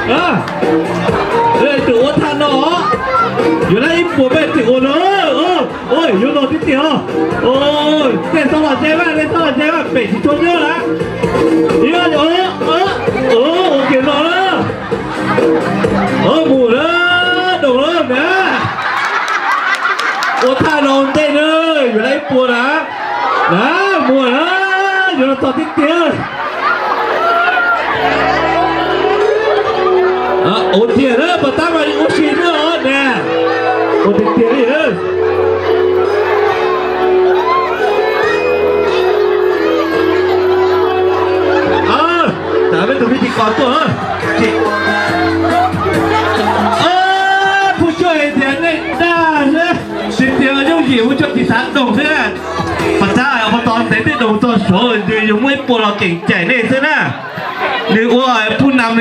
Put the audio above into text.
Tus ua thaj no, yuav tau ib puas peb tug ua no. Yuav los tib tiag. Tej txhob los ze vaj, tej txhob los ze vaj, pem tsis tshua nyob lawm. Ua kiag no na. Mus na, doos na na. Ua thaj no ntej na, yuav tau ib puas na. Na, mus na, yuav los txog tib tiag. Ua tiag na, pas tab mas ua si na os na. Ua tiag tiag li na. Tam peb tus me tis kos tuaj. Phooj ywg hais tias nej dag xwb, tiag tiag yooj yim ua tsis xav doos xwb. Pas tab, pas tab ntev tej doos txog saud, nws yuav muaj ib puas los keem cai nej xwb na. Nws ua